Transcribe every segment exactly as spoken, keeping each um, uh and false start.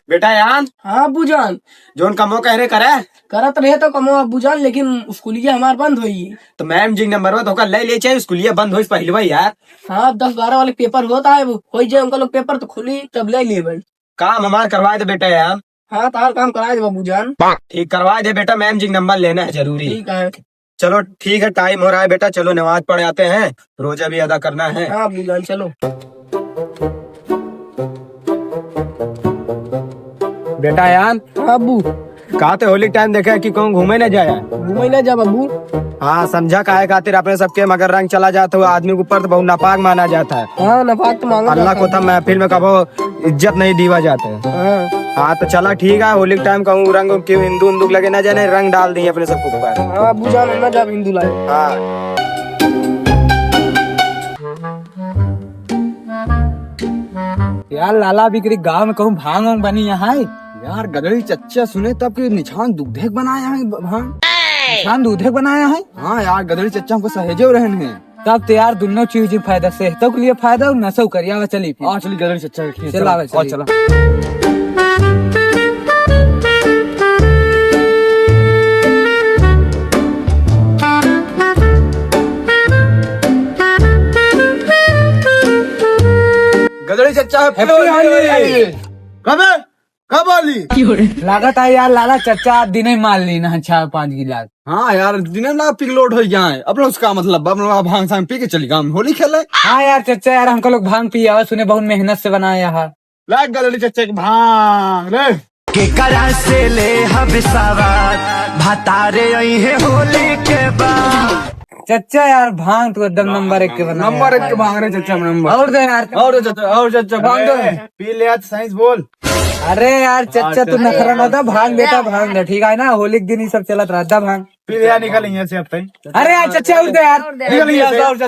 बेटा यान। हाँ अब्बू जान। जौन कमो कह रहे करे। करत रहे तो कमो अब्बू जान, लेकिन स्कूलिया हमार बंद होई। तो मैम जी नंबर तो होकर ले ले, चाहे स्कूलिया बंद होई पहलवा यार। हाँ, अब दस बारह वाले पेपर होता है, वो होई जाए उनका लोग पेपर तो खुली तब ले लेबे। काम हमार करवाए दे बेटा यार। हाँ, तार काम कराए दे अब्बू जान। ठीक करवाए दे बेटा, मैम जी नंबर लेना है जरूरी। ठीक है। चलो ठीक है, टाइम हो रहा है बेटा, चलो नमाज पढ़ आते हैं, रोजा भी अदा करना है। हाँ अब्बू जान, चलो। बेटा यान। हाँ अब्बू। कहा थे होली टाइम देखे कि कहूँ घूमे न जाया? घूमे न जा अब्बू। हाँ, समझा काहे खातिर अपने सबके मगर रंग चला जात हो आदमी के ऊपर तो बहुत नापाक माना जाता है। हाँ, नापाक तो माना अल्लाह जाता को है। तब महफिल में कबो इज्जत नहीं दीवा जाते। हाँ। हाँ, तो चला ठीक है, होली के टाइम कहूँ रंग क्यों हिंदू उंदू के लगे ना जाने, रंग डाल दी अपने सबके ऊपर। हाँ, अब्बू जान ना जाब हिंदू लागे। हाँ। यार लाला बिक्री गांव में कहूँ भांग वांग बनी यहाँ है? यार गदड़ी चच्चा सुने तब कि निछान दूधे के बनाया है ब-, भांग। निछान दूधे के बनाया है? हाँ यार गदड़ी चच्चा हमको सहेजे रहन है। तब तो यार दोनों चीज ही फायदा, सेहतों के लिए फायदा और नशो करिया। आवा चली फिर। आ चली गदड़ी चच्चा के खेत। चल, आवा चली। चला। गदड़ी चच्चा, Happy Holi। कबे? कब होली? लागत है यार लाला चच्चा आज दिने मार ली ना चार पाँच गिलास। हाँ यार, दिने ना पिकलोड हो जाए। अब लोग उसका मतलब, अब लोग भांग सांग पी के चली गाँव में होली खेले। हाँ यार चच्चा यार, हमको लोग भांग पियावा सुने बहुत मेहनत से बनाया है। लाग गदड़ी चच्चा के भांग रे। केकरा से ले हब सवार, भातारे आई है होली के बाद। चच्चा यार भांग तो एकदम नंबर एक के बना नंबर यार। एक के भांग रे चच्चा, नंबर। और दे यार। और दे चच्चा, और चच्चा, भांग दो। अरे, पी ले आज साइंस बोल। अरे यार चच्चा तू नखरा ना था, भांग देता, भांग दे, ठीक है ना, होली के दिन ही सब चलत रहता भांग। पी ले यार, निकल यहाँ से अब तक। अरे यार चच्चा और दे यार। निकल यहाँ से।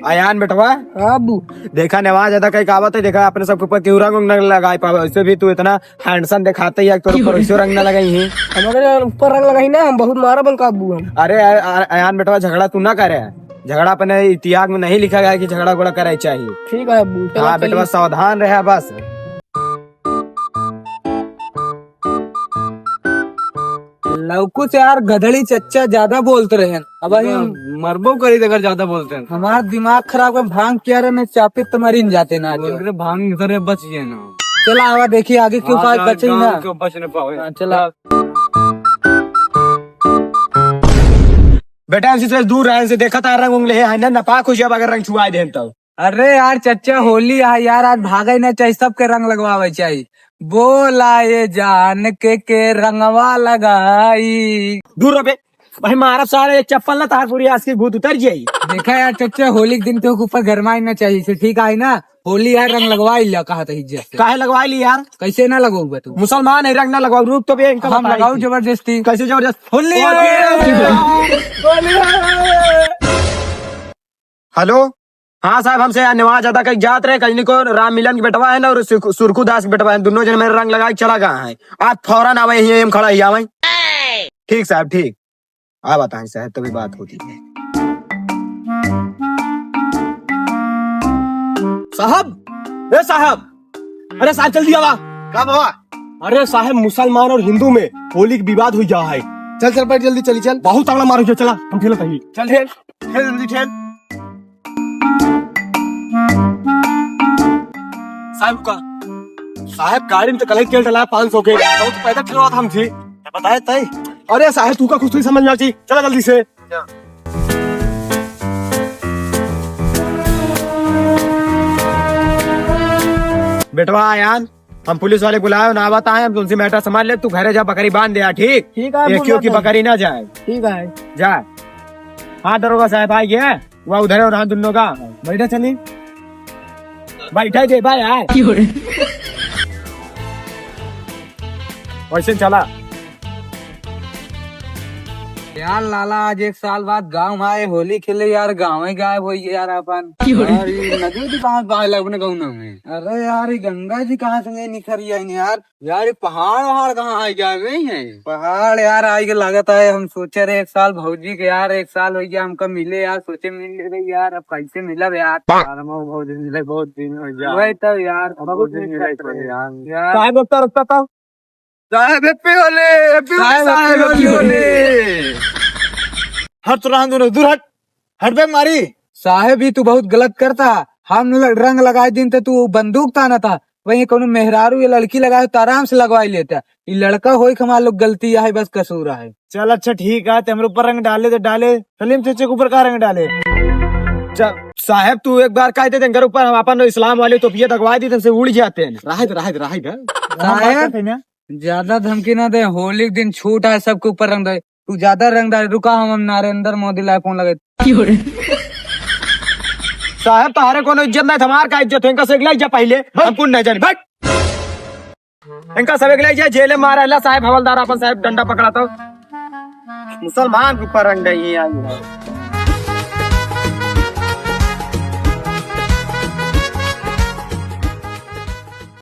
अयान बेटवा। हाँ अब्बू। देखा नवाज अदा कहीं कहावत है, देखा अपने सबके ऊपर क्यों रंग उंग न लगाए पावे, वैसे भी तू इतना हैंडसम दिखाते ही, तोर ऊपर वैसे रंग न लगाई ही। हमारे यार ऊपर रंग लगाई ना, हम बहुत मारा बन का अब्बू हम। अरे अ-, अ-, अयान बेटवा झगड़ा तू ना करे, झगड़ा अपने इतिहास में नहीं लिखा गया कि झगड़ा उगड़ा करे चाहिए। ठीक है अब्बू, चलो हाँ चलिए। बेटवा सावधान रहे बस। लौकुस यार, गधड़ी चच्चा ज्यादा बोलत रहेन। अब अही हम मरबो करी अगर ज्यादा बोलते हैं। हमार दिमाग खराब है, भांग पिया रहे, मैं चापे तो मरी न जाते ना आज। बोल रहे भांग इधर है, बच गए ना। चला आवा देखी आगे क्यों हाँ, बात यार, बचे ही ना। गाँव के बच न पावे। हाँ, चला। बेटा, इनसे थोड़ा दूर रहे, इनसे देखा था रंग उंग ले है ना, नापाक हो जाए अगर रंग छुआ देन तो। अरे यार चच्चा, होली है यार, आज भागे ना चाहिए, सबके रंग लगवावे चाहिए। बोला ये जान के, के रंगवा लगाई। दूर रह बे, भाई मारा सारे, एक चप्पल ना तार पूरी आज की भूत उतर जाई। देखा यार चच्चा, होली के दिन के ऊपर गरमाई ना चाहिए, से ठीक है ना, होली है, रंग लगवाई लिया, कहा था इज्जत से। काहे लगवाई ली यार? कैसे ना लगवाऊंगा तू? मुसलमान है, रंग ना लगवाऊ, रुक तो बे, इनका हम बताई लगाऊ थी। जबरदस्ती। कैसे जबरदस्त? होली है। होली है। हेलो, हाँ साहब, हमसे यहाँ नमाज अदा कई जात रहे, कजनी को राम मिलन के बेटवा है ना, और सुरकु-, सुरकु दास के बेटवा है, दोनों जन मेरे रंग लगा के चला गया है। आप फौरन आवे, यहीं हम खड़ा ही आवे। ठीक साहब, ठीक। आ बताएं साहब, तभी बात होती है। साहब, ए साहब, अरे साहब, जल्दी आवा। का बाबा? अरे साहब, मुसलमान और हिंदू में होली के विवाद हुई जा है। चल, चल, बैठ, जल्दी चली, चल। बहुत तगड़ा मार हुई, चला, हम ठेलत ही। चल, ठेल, ठेल, जल्दी ठेल। साहब का, साहब, गाड़ी में तो कल ही तेल डला है पाँच सौ के, तो पैदल ठेलवा था हम जी। बताए तई। अरे साहब, तू का कुछ नहीं समझ में आती, चला जल्दी से। बेटवा आयान, हम पुलिस वाले बुलाए, ना बताए, हम तुमसे मैटर समझ ले, तू घरे जा, बकरी बांध दे, ठीक? ठीक है, एक बोल क्यों की रहा था। बकरी ना जाए। ठीक है। जा। हाँ, दरोगा साहब, आ गया, वह उधर है, और हाँ, दोनों का। बैठा चली। बैठा दे भाई, यार। क्यों रे? वैसे चला। यार लाला, आज एक साल बाद गाँव में आए, होली खेले यार, गाँव ही गायब होइ गए यार अपन। क्यों रे? यार, ये नदी भी कहाँ से आए लगने गाँव में? अरे यार, ये गंगा जी कहाँ से नहीं निखरी आई यार? यार, ये पहाड़ वहाड़ कहाँ आए गए हुए हैं? पहाड़ यार आए के लागत है, हम सोचे रहे एक साल भौजी के यार, एक साल होइ गया हमका मिले यार, सोचे मिल ले रही यार, अब कैसे मिलब यार? यार, हम भौजी मिले बहुत दिन होइ गया। वही तो यार, बहुत बहुत दिन दिन मिले यार। यार। साहब, रुकता, रुकता था। साहब, happy होली, happy होली, साहब, साहब, happy happy होली। होली। हट तो रहन दो, दूर हट, हट बे मारी। साहब, ई तू बहुत गलत करता। हम ल-, रंग लगाए दिन त तू बंदूक ताना था, वहीं कोनो मेहरारू या लड़की लगाए तो आराम से लगवाई लेता। ई लड़का होई के हमार लोग गलती आहे, बस कसूर आहे। चल अच्छा ठीक है, ते हमरे ऊपर रंग डाले तो डाले, सलीम चचे के ऊपर का रंग डाले? च-, साहब तू एक बार कह दे, तेरे ऊपर हम अपन इस्लाम वाले टोपिया दगवा दी, तुमसे उड़ जाते हैं। राहे दे, राहे दे, राहे दे। साहब, ज्यादा धमकी ना दे, होली के दिन छूट है, सबके ऊपर रंग दे। तू ज्यादा रंगदारी, रुका, हम, हम नरेंद्र मोदी ला फोन लगे। साहब, तोहरे कोनो इज्जत नहीं, हमार का इज्जत है? इनका से अगला इज्जत पहले, हम कुछ नहीं जानी, बैठ। इनका सब अगला इज्जत जेले मारा ला साहब, हवलदार अपन साहब डंडा पकड़ा तो। मुसलमान के ऊपर रंग नहीं आई है।